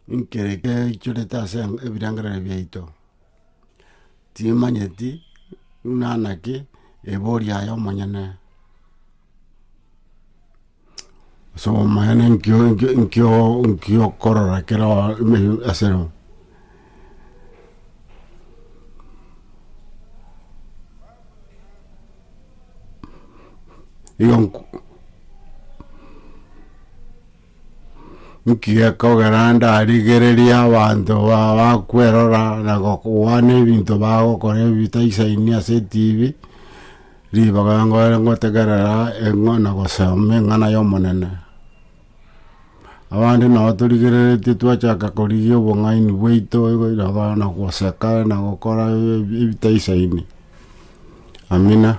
Nkere geichorete ase ebirengererio biaito, timanyeti buna naki ebori aye omonyene. Ase obomaene nkio nkio nkio nkio okorora kera ime ase ero. Igo nko Nki gekogera ndarigererie abanto ba bakwerora na gokwana ebinto bagokora ebitaisaini ase etibi, ribaga ngore ngotegerera eng'o na gosoma eng'ana ya omonene. Abande nabo torigereretie twachaka korigia obong'aini bwaito igo nabo na goseka na gokora ebitaisaini. Amina.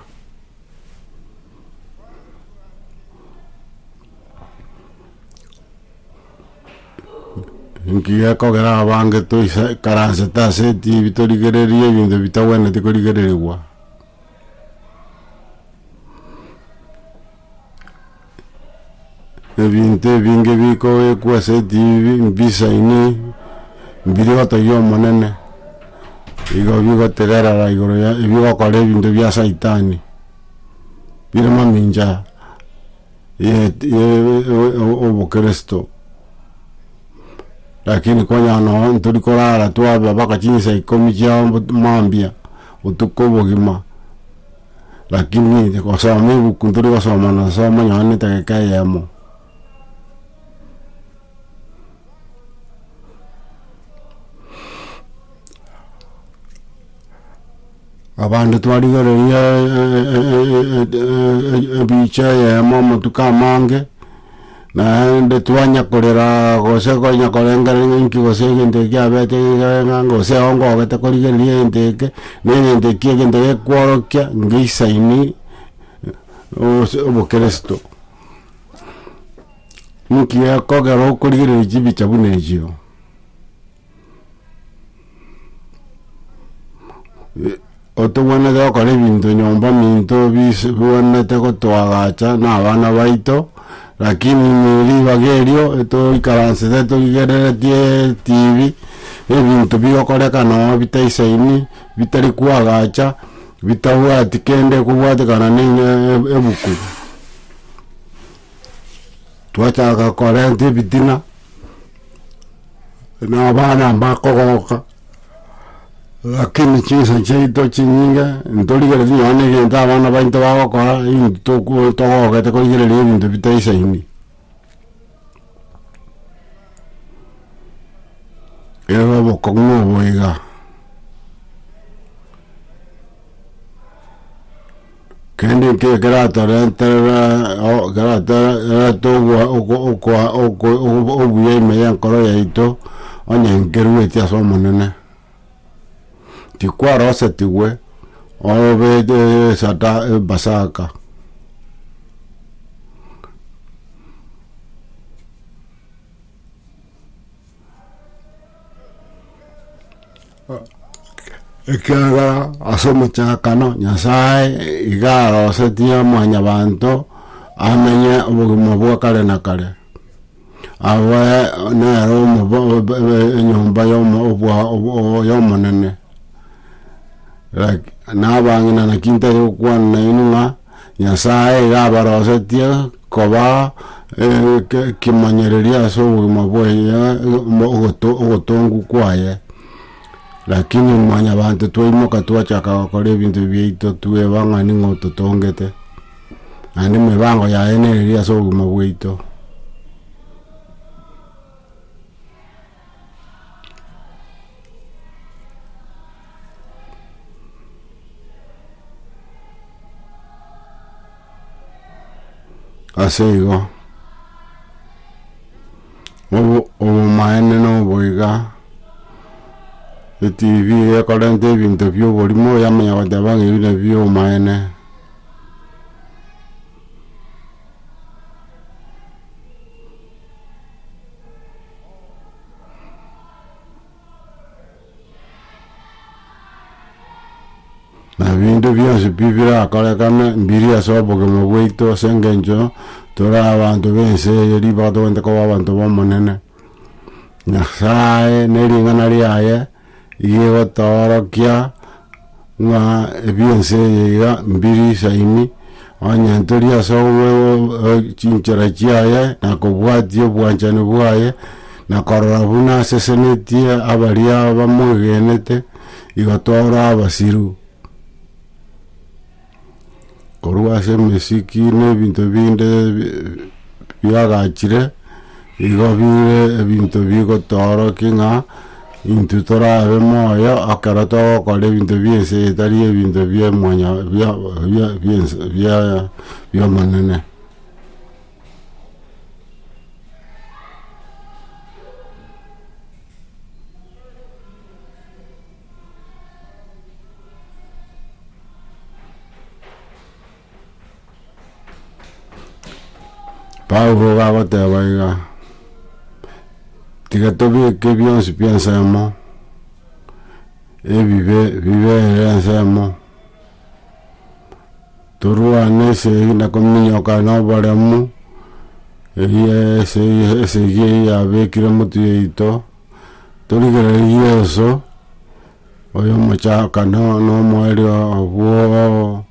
Nki gekogera abange toisa ikaransete ase etibi torigererie ebinto bitagwenereti korigererigwa. Ebinto ebinge bikobekwa ase etibi mbisaini, mbiri gotogia omonene, igo bigotegerera igoro ya ebigokora ebinto bia saitani. Bire mamincha ye obokristo, lakini konya noo ntori korara twaba mpaka chinsa ikomi chia mambia botuko obogima, lakini gosoma ebuku ntori gosoma nasoma nonye na edageka eyemo. Abande twarigereria ebicha eyemo amatuko amange, naende twanya korera gose konya korengereria ng'a inki gose egento eke kiabete ng'a gose oo ngogete korigereria egento eke, na egento eki egento gekworokia ngeisaini ose obokeresto. Nki gekogera okorigereria chibicha buna echio. Otobwenerete gokora ebinto nyomba minto bise bibwenerete gotoagacha na abana baito, lakini ime ribaga erio etoikaransete torigereretie etibi, ebinto bigokorekana oo bitaisaini, bitari koagacha, bitabwati kende kobwatekana na ebuku. Twachaka korenta ebitina. Na abana mbakogoka, lakini chinsa chiaito chinyinge ntorigeretie nonya na egento abana baito bagokora intwe toko togogete korigereria ebinto bitaisaini. Ere obokong'u obo iga. Kende nkeiyo keratorenterere o keratorete ogwa oko okoa oko obuya ime y'enkoro yaito, onye nkerueti ase omonene. Tikwarosetigwe obete esada ebasaka. Ekiagera ase omochakano Nyasae iga arosetie mwanyabanto amenye obogima bwa kare na kare, abe nere omoba enyomba yomo obwa y'omonene. Like na abang'ina naki ntari gokwana nainwe ng'a Nyasae iga abarosetie koba ekemanyererio ase obogima bwaye ogotongu kwaye, lakini mwanyabanto twaimoka twachaka gokora ebinto biaito tweba ng'a ning'o ototongete, naende emibango yaye nere ase obogima bwaito. Ase igo, obo obomaene na oboiga, etibi ekorenta ebinto bia oborimo yamanya goteba ng'a ebi nabio obomaene. Na binde bionsi pi birakorekane mbiri ase obogima bwaito ase engencho tore abanto b'ense eye ribaga togende koba abanto b'Omonene. Nyasaye na ering'ana riaye iga egotoorokia ng'a ebiense eye iga mbiri isaini, onye ntori ase chinchera chiaye na kobwatia obwanchani bwaye, na korora buna asesenetie abaria bamwegenete, igo tore abasiru. Korwa ase emesiki na ebinto binde biagachire, igo bire ebinto bigotoorokia ng'a intwe torabe moyo ekero togokora ebinto bia ense eye tari ebinto bia mwanya bia bia bia ense bia bia omonene. Paulo iga agoteba iga, Tiga tobeke bionsi pi ensemo, ebibe bibere ensemo, torwane esegi na kominyoka na oboremu, eria esegi esegi eyio yabekire motwe yaito, torigererie Yeso. Oyo omochakano na omoerio obwo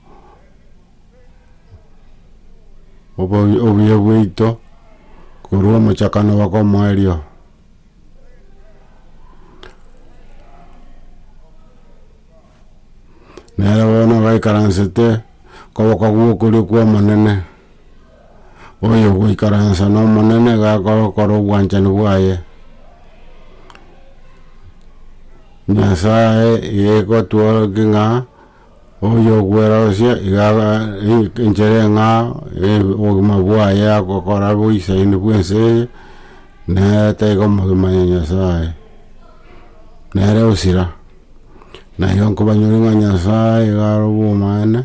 obuya bwaito korwa omochakano mpaka omoerio. Nere bono gaikaransete koboko gwokorio kwa omonene, oyo ogoikaransa na omonene gakogokora obwanchani bwaye. Nyasaye iga egotworokia ng'a oyo okwerosia iga enchera eng'ao obogima bwaye agokora boisaini bwa ense eye, nere taikomomanya Nyasaye, nere osira. Na igo nkobanyora ng'a Nyasaye iga are obomaene.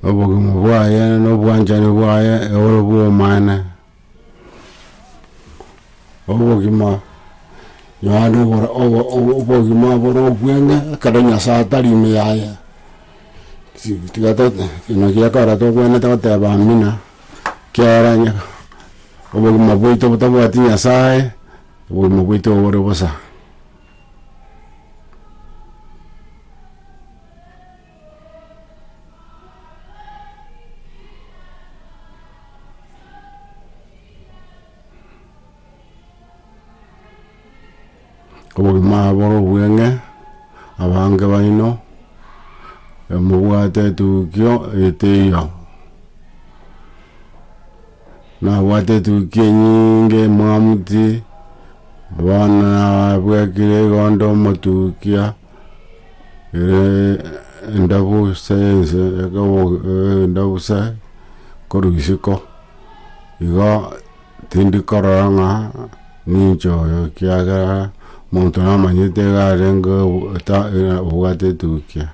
Obogima bwaye na obwanchani bwaye ore bw'obomaene, obogima yaani oboro obo obogima bore obweng'e ekero Nyasaye atari ime yaye, tiga naki ekero tobwenerete goteba amina, ekiagera onye obogima bwaito botabwati Nyasaye. Obogima bwaito bore bosa. Obogima bore obweng'e, abange baino, mobwate etukio eye teiyo. Nabwate etukia enyinge emwamuti, bono nabwekire igo onde omotukia, ere endabu ase ense endabu se korwa isiko, igo tindi korora ng'a ninche oyo ekiagera omonto namanyete iga arenge obwate etukia.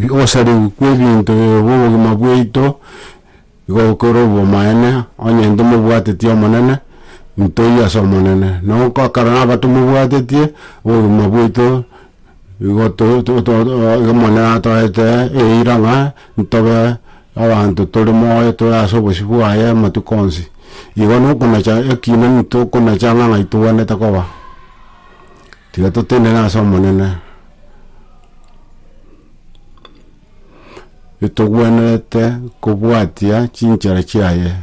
Ogosariwa kwa ebinto bwa obogima bwaito, igo gokore obomaene, onye ntomobwatetie omonene, ntoiyo ase omonene. Nonye ekero naba tomobwatetie, obogima bwaito igo omonene atoete eira ng'a ntobe abanto tore moyo tore ase obosio bwaye amatuko onsi. Igo nokonacha ekina ntokonacha ng'a ng'ai tobwenerete koba, tiga totenene ase omonene. Etogwenerete kobwatia chinchera chiaye,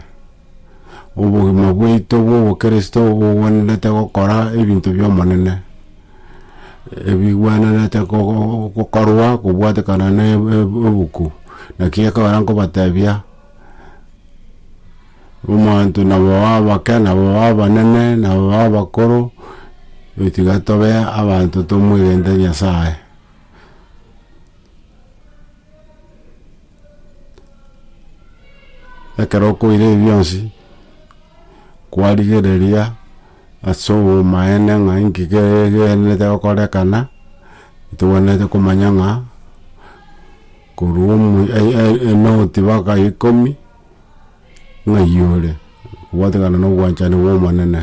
obogima bwaito bwa obokeresto bogwenerete gokora ebinto bia omonene, ebigwenerete gokorwa kobwatekana na ebuku. Naki ekero nkobatebia, omonto nabo abake, nabo abanene, nabo abakoro, tiga tobe abanto tomwegenete Nyasaye. Ekero okoira ebi bionsi, kwarigereria ase obomaene ng'a inki kegendererete gokorekana, tobwenerete komanya ng'a korwa omo enoti mpaka ikomi, ng'ai ore, kobwatekana na obwanchani bwa omonene.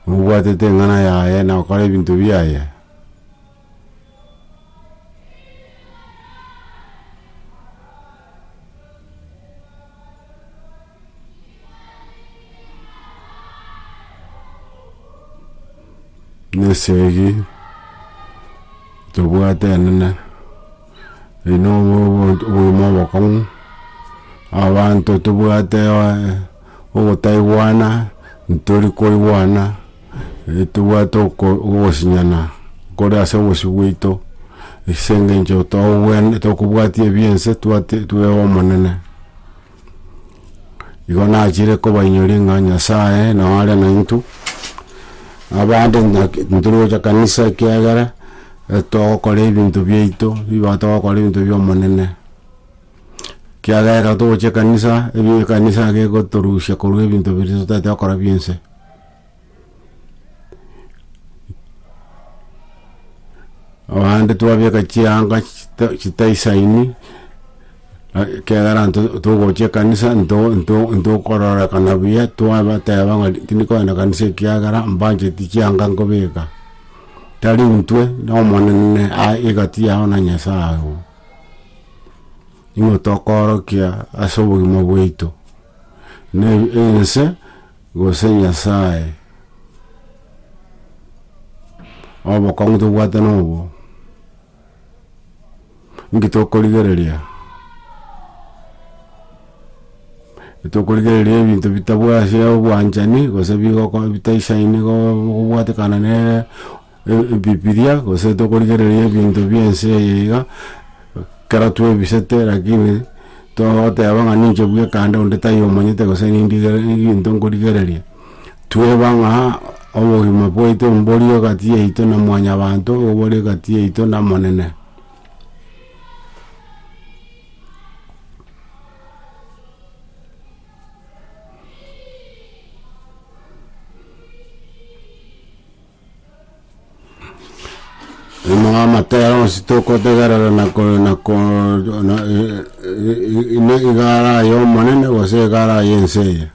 Nobwatete eng'ana yaye na gokora ebinto biaye. Na esegi tobwate enene, eywo na obogima obokong'u, abanto tobwate ogotaigwana, ntori koigwana, tobwate ogosinyana kore ase obosio bwaito. Ase eng'encho tobwene tokobwatia ebiense twate twe omonene. Igo nachire kobainyoria ng'a Nyasaye noo are naintwe, abande naki ntori gocha kanisa ekiagera togokora ebinto biaito nigo togokora ebinto bia omonene. Ekiagera ekero togochia ekanisa, ebi ekanisa gegotorusia korwa ebinto biria totaete gokora bia ense. Abande twabeka chianga chita chitaisaini, ekiagera nto togocha ekanisa nto nto ntokororekana buya twabateba ng'a tindi kogenda kanisa ekiagera mbancheti chianga nkobeka. Tari intwe na omonene aye egati yao na nyasaye oo. Nigo tokoorokia ase obogima bwaito, na ense. Gose Nyasae. Obokong'u tobwate nobwo, inki tokorigereria? Tokorigereria ebinto bitabwati obwanchani gose bigoko bitaisaini kobwatekana na ebibiria gose tokorigereria ebinto bia ense eye iga, ekero twebisete lakini togoteba ng'a ninche bweka ande onde taiyo omanyete gose nindigere egento nkorigereria, tweba ng'a obogima bwaito mbori egati yaito na mwanyabanto, obore egati yaito na omonene. Nyuma y'amatera onsi togotegerera na ko na ko na iga araye omonene gose iga araye ense eye.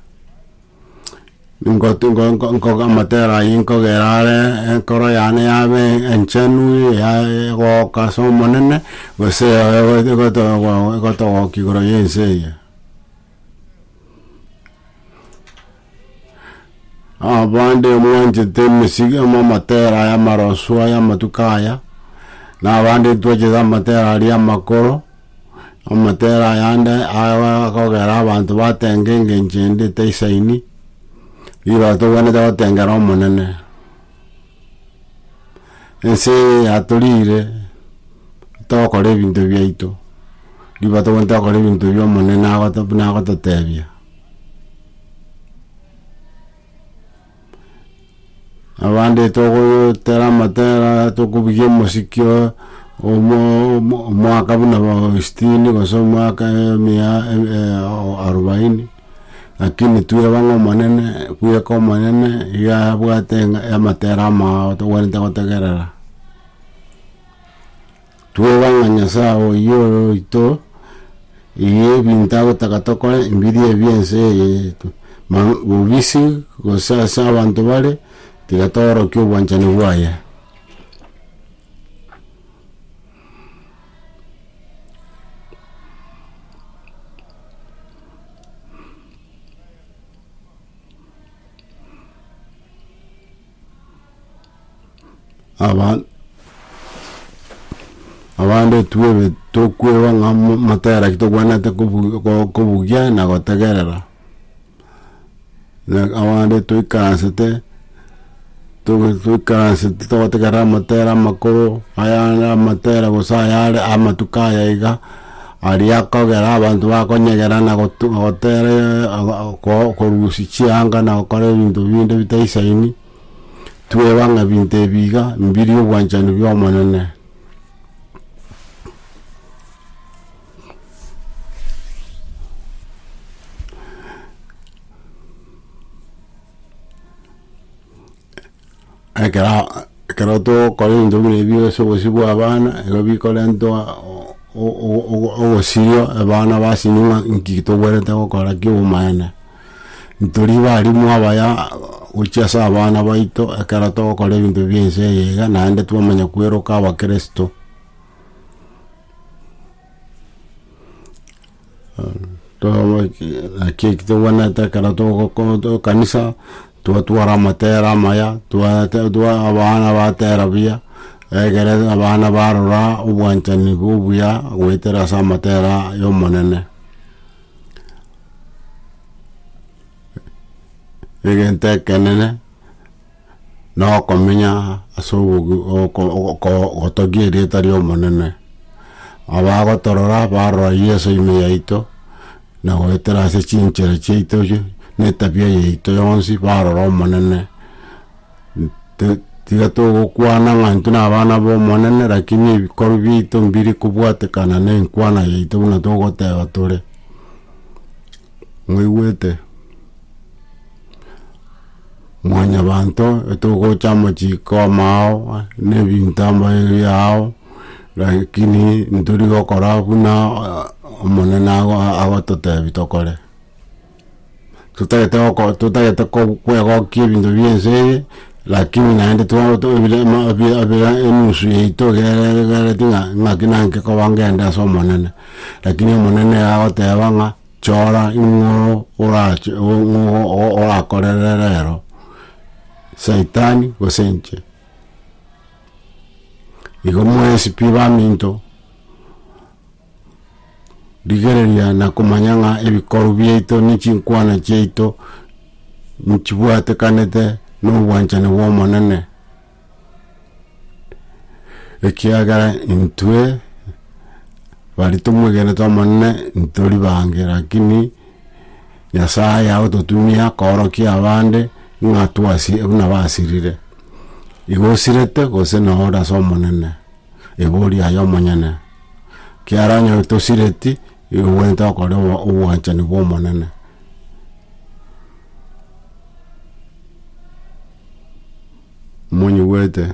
Nko nko nko nko amatera aywo nkogera are enkoro yane yabe enchenu yagoka ase omonene, gose egotogokia igoro ya ense eye. Abande mwanchete emesike amo amatera aya amarosu aya amatuko aya, na abande ntwanchete amatera aria amakoro, amatera ayande akogera abanto batenga engencho ende etaisaini, rirorio tobwenerete gotengera omonene. Ense eye yatorire, togokora ebinto biaito, riba tobwenerete gokora ebinto bia omonene agoto buna agototebia. Abande togotera amatera tokobugia omosiki oo omo omo omwaka buna sitini gose omwaka emia arubaini, lakini tweba ng'a omonene bweka omonene iga abwate ng'a amatera amao tobwenerete gotegerera. Tweba ng'a Nyasaye oyio oito, iga ebinto agotaka tokore mbiria ebia ense eye yaito, bobisi gose ase abanto bare, tiga toorokie obwanchani bwaye. Aba abande twebe tokweba ng'a motera ki tobwenerete kobu kobugia na gotegerera, na abande toikaransete tobe toikaransete togotegerera amatera amakoro ayande amatera gose ayare amatuko aya iga, aria akogera abanto bakonyegera na gotu gotera korusia chianga na gokora ebinto binde bitaisaini. Tweba ng'a ebinto ebi iga mbiri obwanchani bw'Omonene. Ekero ekero togokora ebinto buna ebi ase obosio bwa abana, igo bikorentwa ogosirio abana basinywa ng'a nki tobwenerete gokora kia obomaene. Ntori barimu abaya gochia ase abana baito ekero togokora ebinto bia ense eye iga naende twamanya kweroka abakristo. Naki eki tobwenerete ekero togoko ekanisa, twatwara amatera amaya, twate twa abana batera buya, ekere abana barora obwanchani bwa obuya goetera ase amatera ya omonene. Egento ekenene. Na okomenya ase obogi oko oko gotogia erieta ri'Omonene. Abagotorora barora Yeso ime yaito, na goetera ase chinchera chiaito na etabia yaito yonsi barora Omonene. Nte tiga togokwana ng'a intwe na abana ba Omonene lakini ebikorwa biaito mbiri kobwatekana na enkwana yaito buna togoteba tore. Moigwete? Mwanyabanto etogocha amachiko amao na ebinto amaene biao, lakini ntori gokora buna omonene ago agototebia tokore. Totagete goko totagete ko kwegokia ebinto bia ense eye, lakini naende twa enusu yaito iga ere egereti ng'a ng'aki nanki koba ngende ase omonene. Lakini omonene agoteba ng'a. Chora ing'o orache ng'o orakorere rero, Saitani gose inche? Igo mwensi pi baminto, rigereria na komanya ng'a ebikorwa biaito ne chinkwana chiaito nchibwatekanete na obwanchani bwa Omonene. Ekiagera intwe baria tomwegenete Omonene ntori bange, lakini Nyasaye agototumia koorokia abande ng'a twasi buna basirire. Igo osirete gose noo ore ase Omonene, ebori aye omonyene. Ekiagera onye tosireti, igo obwenerete gokora obwanchani bwa Omonene. Monyigwete.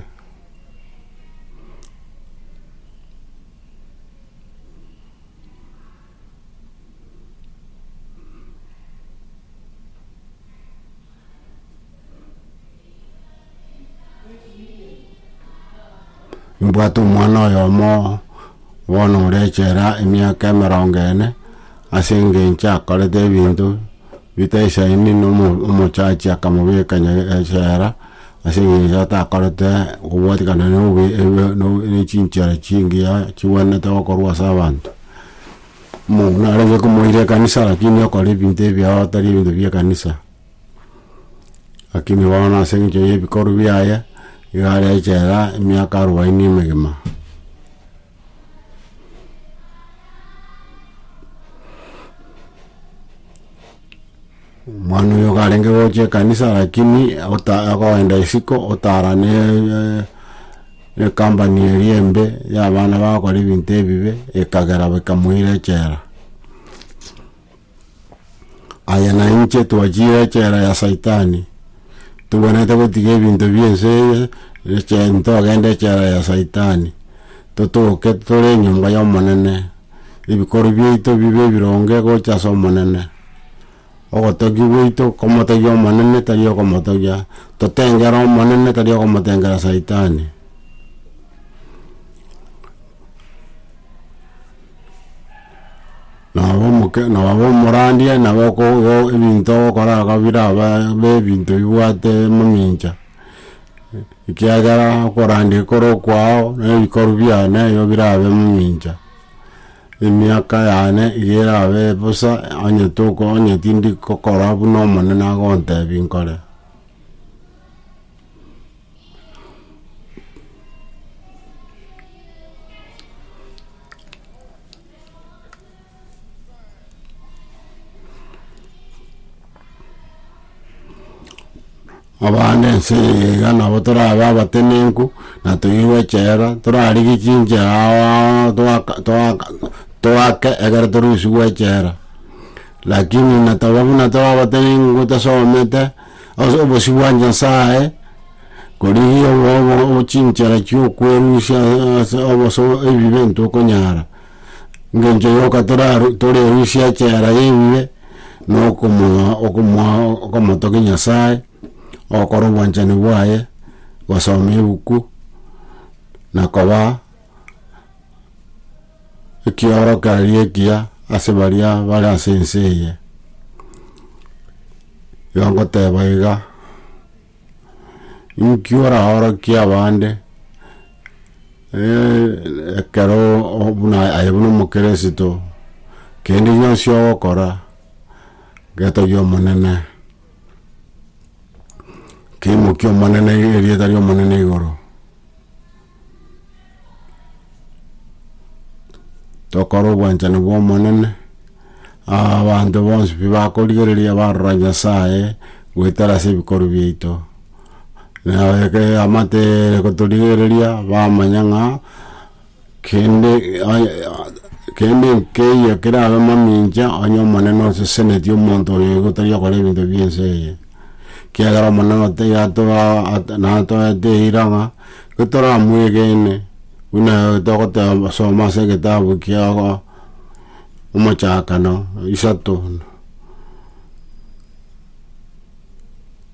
Nimbwate omwana oyomo bono ore echela emiaka emerongo ene, ase eng'encho akorete ebinto bitaisaini na omo omochachi akamobeka nya echela, ase eng'encho atakorete kobwatikana na obe ebe na chinchera chingiya chibwenerete gokorwa ase abanto. Omonto narenge komoira ekanisa lakini okora ebinto ebiao atari ebinto bia ekanisa. Lakini bono ase eng'encho ya ebikorwa biaye, iga are echela emiaka arubaini emegima. Omwana oyo iga arenge gocha ekanisa lakini ota akoenda isiko otara na ecompany eria embe ya abana bagokora ebinto ebibe, ekagera bakamoira echela. Aye na inche twachire echela ya saitani, tobwenerete gotiga ebinto bia ense eye, eche ntogende echela ya saitani, totoke tore enyomba ya omonene, ebikorwa biaito bibe ebironge gocha ase omonene. Ogotogia gwaito komotogia omonene tari okomotogia, totengere omonene tari okomotengera saitani. Nabo omoke nabo omorandia nabo oko ebinto ogokora iga birabe be ebinto bibwate mamincha, ekiagera okorandia kore okwao na ebikorwa biane igo birabe mamincha. Emiaka yane iga erabe bosa onye toko onye tindi gokora buna omonene agontebia nkore. Abande ense eye iga nabo torabe abatenenku, na toirwe echela, torarigie chinchera ao ao toaka toaka toake ekero torusigwe echela. Lakini nataba buna tore abatenenku tosomete, ase obosio bwa Nyasaye. Korigia obo chinchera chia okwerusia ase oboso ebibe ntokonyara, engencho yoka toraru torerusie echela ya ebibe, na okomoa okomoa okomotogia Nyasaye, ogokora obwanchani bwaye, gosoma ebuku, na koba ekiorokererio ekiya ase baria bare ase ense eye. Igo ngoteba iga. Inki oraorokie abande ekero buna aye buna omokeresito, kende gionsi ogokora, getogia omonene, keimokie omonene erieta ria omonene igoro. Tokore obwanchani bwa omonene, abanto bonsi pi bakorigereria barora Nyasaye goetera ase ebikorwa biaito. Na eke eamate ere gotorigereria bamanya ng'a kende onye kende nkeiyo kerabe mamincha onye omonene osesenetie omonto oyo igo tari okora ebinto bia ense eye. Ekiagera omonene otaiyo atoa natoete eira ng'a Toramwegene, buna togoteba soma ase egetabu kia omochakano isato,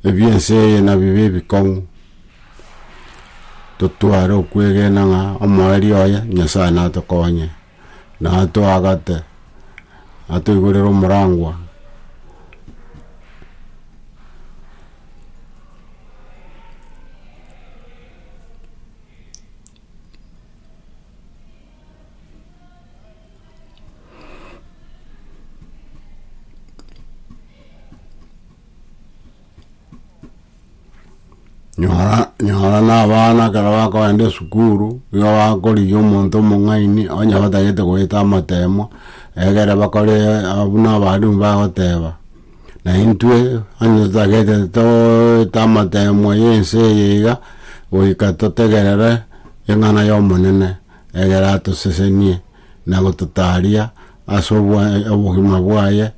ebi'ense eye nabibe ebikong'u, totware okwegena ng'a omoerio oye Nyasaye natokonye, natoagate, atoigorere omorangwa. Nyora nyora na abana ekero bakogenda esukuru, nigo bakorigia omonto omong'aini onye batagete goeta amatemo, egere bakore buna abalimu bagoteba. Na intwe onye totagete toete amatemo ya ense eye iga, goika totegerere eng'ana ya omonene, egere atosesenie na gototaria ase obwa obogima bwaye,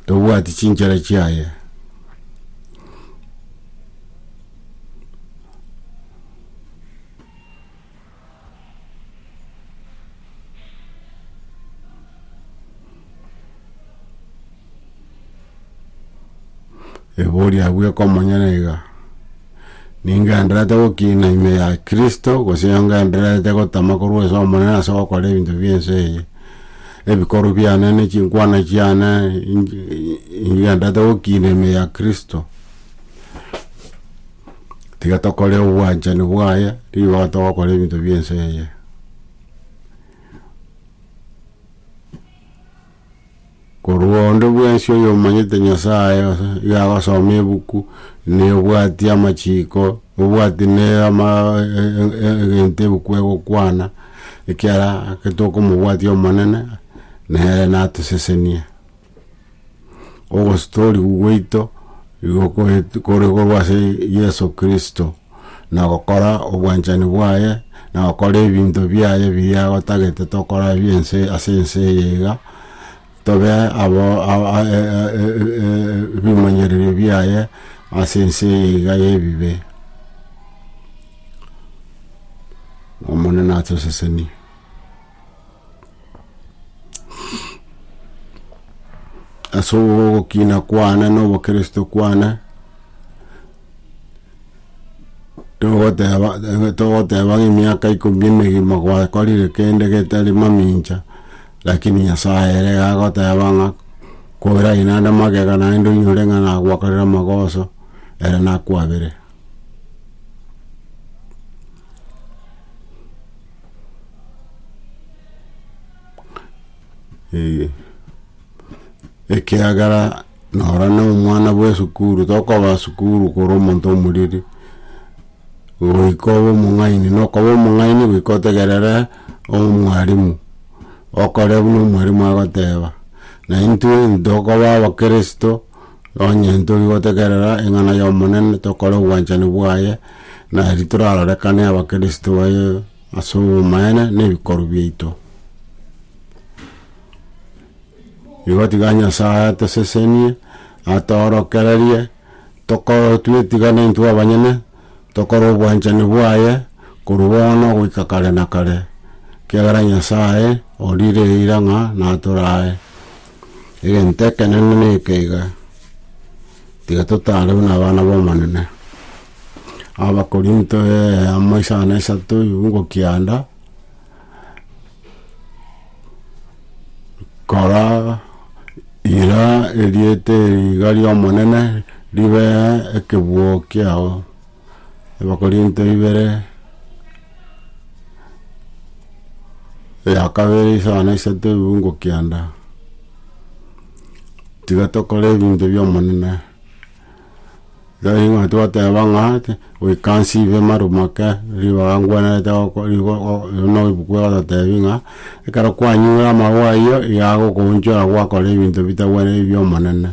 tobwati chinchera chiaye. Ebori abwo ekomonyene iga, ningendererete gokina ime ya Kristo gose ngendererete gotama korwa ase Omonene ase ogokora ebinto bia ense eye. Ebikorwa biane na chinkwana chiane ingendererete gokina ime ya Kristo. Tiga tokore obwanchani bwaye, ribaga togokora ebinto bia ense eye. Korwa onde bwensi oyomanyete Nyasaye ase iga agosoma ebuku, na obwati amachiko, obwati na ama egento ebuku egokwana, ekiagera ekero tokomobwatia omonene, nere natosesenie. Ogositorigwa gwaito igo kore korwa ase Yeso Kristo, na gokora obwanchani bwaye, na gokora ebinto biaye biria agotagete tokore ebi'ense ase ense eye iga, tobe abo ebimanyererio biaye ase ense eye iga ya ebibe. Omonene atosesenie. Ase ogokina kwane na obokristo kwane, togoteba togoteba ng'a emiaka ikomi emegima gwakorire kende getari mamincha, lakini Nyasaye ere iga agoteba ng'a koiraria naende magega naende oinyore ng'a nagwakorire amagoso, ere nakwabere. Ekiagera nora na omwana bwa esukuru tokoba sukuru kore omonto omoriri, goika obe omong'aini, na okoba omong'aini goika otegerere omwalimu, okore buna omwalimu agoteba. Na intwe ntokoba abakristo, onye ntori gotegerera eng'ana ya omonene tokore obwanchani bwaye, nari torarorekane abakristo baye. Ase obomaene na ebikorwa biaito. Igo tiga Nyasaye atosesenie, atoorokererie, toko twetigane intwe abanyene, Tokore obwanchani bwaye korwa bono goika kare na kare, ekiagera Nyasaye orire eira ng'a natorae. Egento ekenene neke iga, tiga totare buna abana b'Omonene. Abakorinto eyemo isano na isato ebibungo kianda, kora ira erieta eri iga ri'Omonene ribe ekebuo kiao. Abakorinto ibere, eya kabere isano na isato ebibungo kianda. Tiga tokore ebinto bi'Omonene. Tari ng'a twateba ng'a goika nsibe maru make, ribaga ngwenerete goko rigo buna ebuku egototebia ng'a, ekero kwanyure amarwa aywo, iga agokoonchora gwakora ebinto bitagwenereti bia omonene.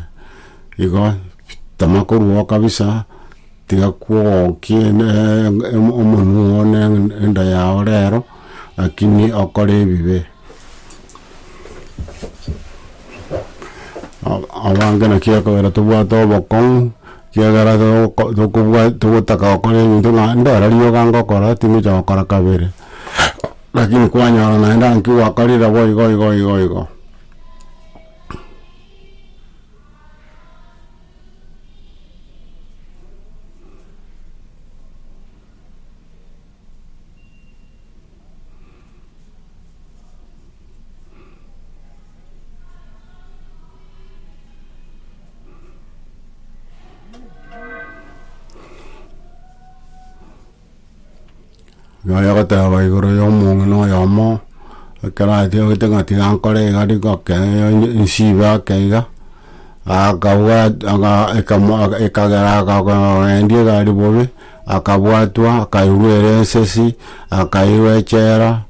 Igo, tama korwa oo kabisa, tiga kwogokia omonwe oo na enda yago rero, lakini okore ebibe. Abange naki ekogera tobwate obokong'u, ekiagera togoko tokobwa togotaka gokora ebinto ng'a ndero rioka ngokora tingocha gokora kabere, lakini kwanyora naende naki gwakorire bo igo igo igo igo. Nonya goteba igoro ya omong'ina oyomo, ekero atebete ng'a tiga nkore iga rigoke nsibe ake iga, akabwat aka ekamo ekagera akagendia egari bobe. Akabwatwa, akairwa ere esesi, akairwa echela,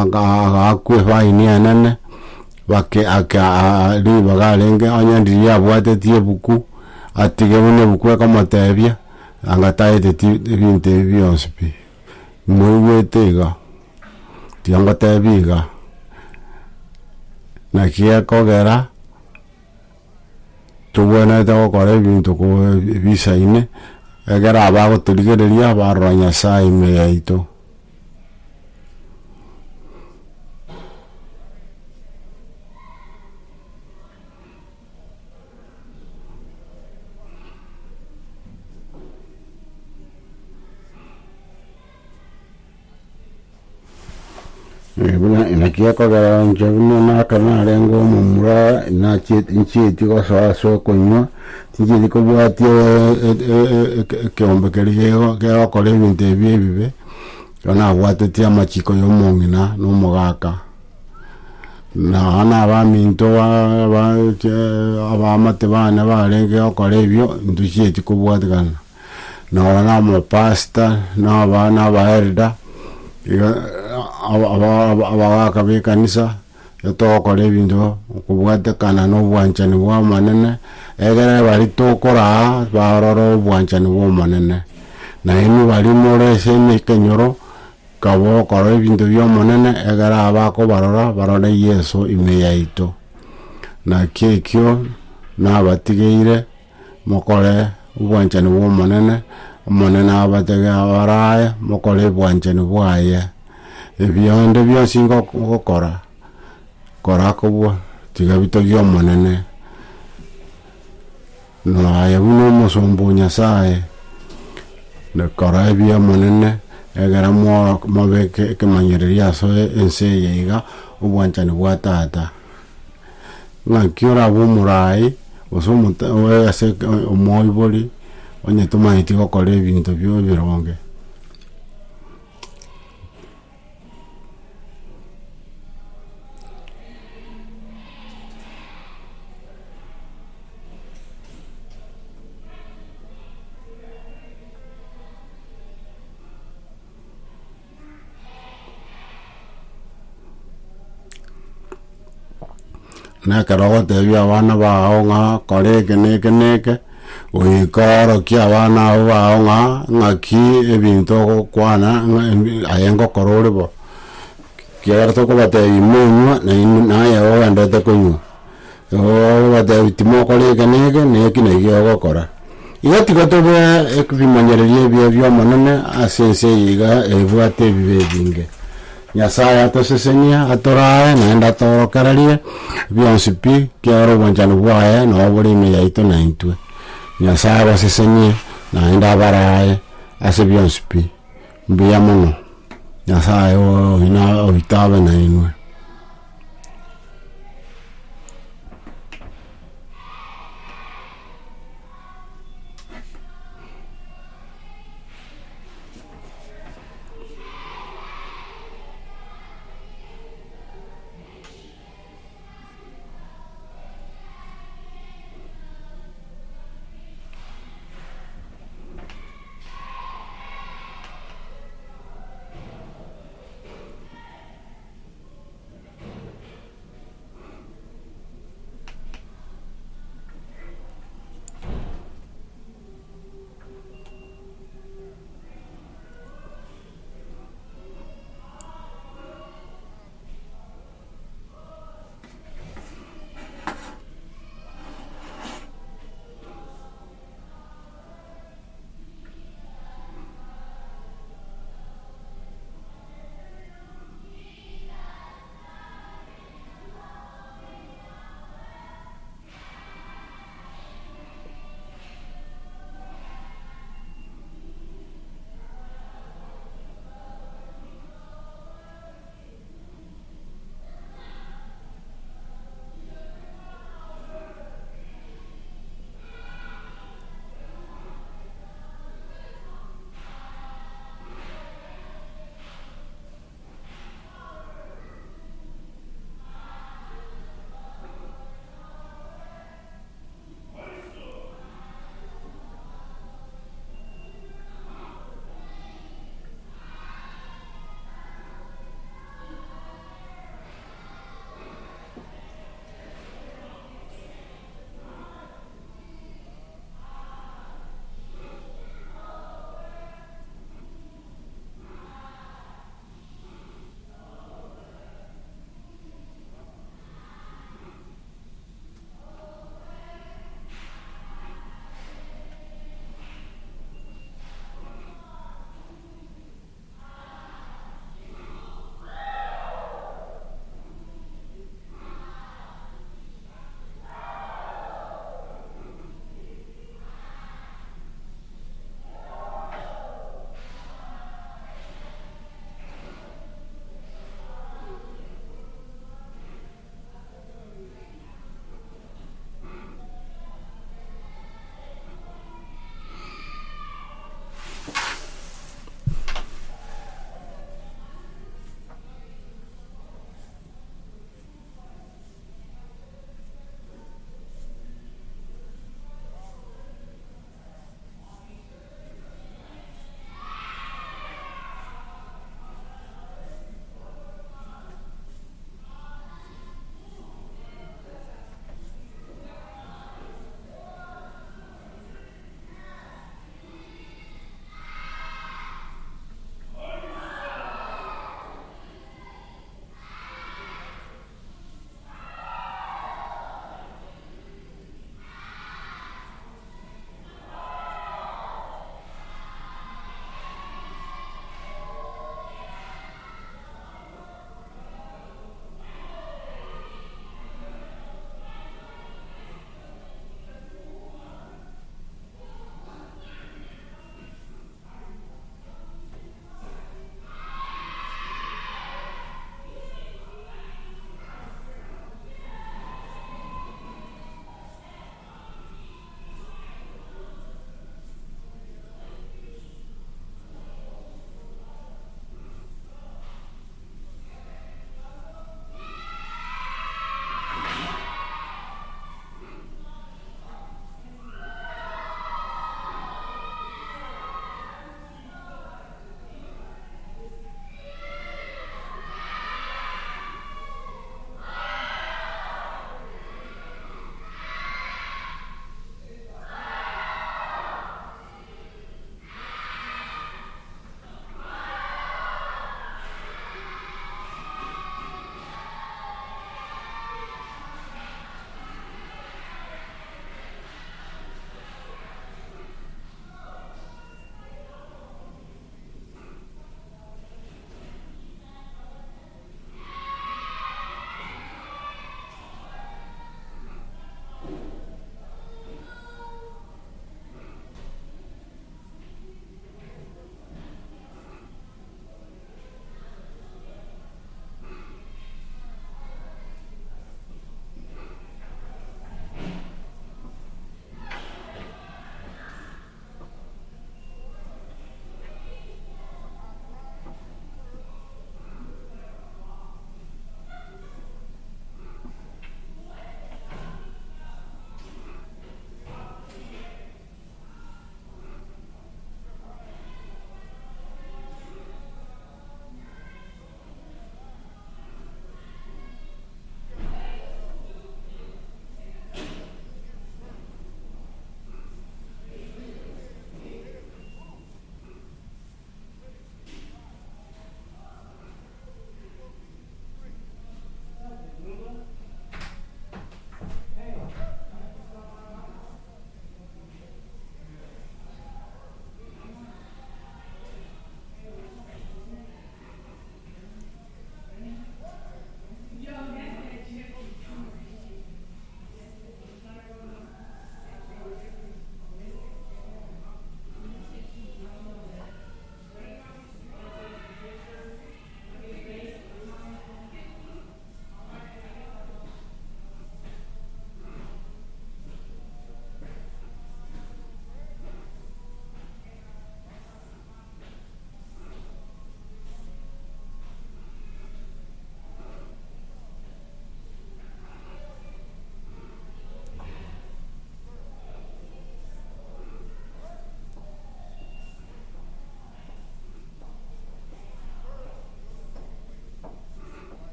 agaakwa efaini enene, bake aka ribaga arenge onye ndiria abwatetie ebuku, atige buna ebuku ekomotebia, anga taeteti ebinto ebi bionsi pi. Moigwete iga, tiga ngotebie iga, naki gekogera. Tobwenerete gokora ebinto bisaine, ekero abagotorigereria barora Nyasaye ime yaito. Buna naki ekogera inche buna naka narenge omomura nachieti nchieti gosoa ase okonywa, tinchieti kobwatia ekeombe keria gego kegokora ebinto ebi ebibe, ekero nabwatetie amachiko ya omong'ina na omogaka. Nonya na abaminto ba bache abaamate bane barenge gokora ebio, ntochieti kobwatekana. Nonya na amapastor, na abana abaelder, iga abagaka ba ekanisa, igo togokora ebinto kobwatekana na obwanchani bwa omonene, egere baria tokoraa barore obwanchani bwa omonene. Nainwe baria more ase ekenyoro, kaba okora ebinto bia omonene, egere abakobarora barore Yeso ime yaito. Naki ekio nabatigeire. Mokore obwanchani bw'Omonene, Omonene abatege abarae, mokore obwanchani bwaye. Ebionde bionsi ngokora, kora kobua, tiga bitogie Omonene. Naye buna omosomba o Nyasaye, kora ebi'Omonene, egere mobeke ekemanyererio ase ense eye iga, obwanchani bwa Tata. Ng'aki orabe omoraai, gose omote oe ase omoibori, onye tomanyeti gokora ebinto bio ebironge. Na ekero ogotebia abana bao ng'a kora eke na eke na eke, goika oorokie abana abwo bao ng'a ng'aki ebinto ogokwana ng'a aye ngokora ore bo. Ekiagera tokobatebia monywa nainwe naye ogenderete konywa. Ogobatebia timokora eke na eke, na eki nakio ogokora. Igo tiga tobe ebimanyererio ebiya bi'Omonene ase ense eye iga ebwate ebibe ebinge. Nyasaye atosesenie, atorae, naende atoorokererie bionsi pi, ekiagera obwanchani bwaye nabo bore ime yaito na intwe. Nyasaye abasesenie, naende abarae ase bionsi pi. Mbuya mono, Nyasaye oino oito abe nainwe.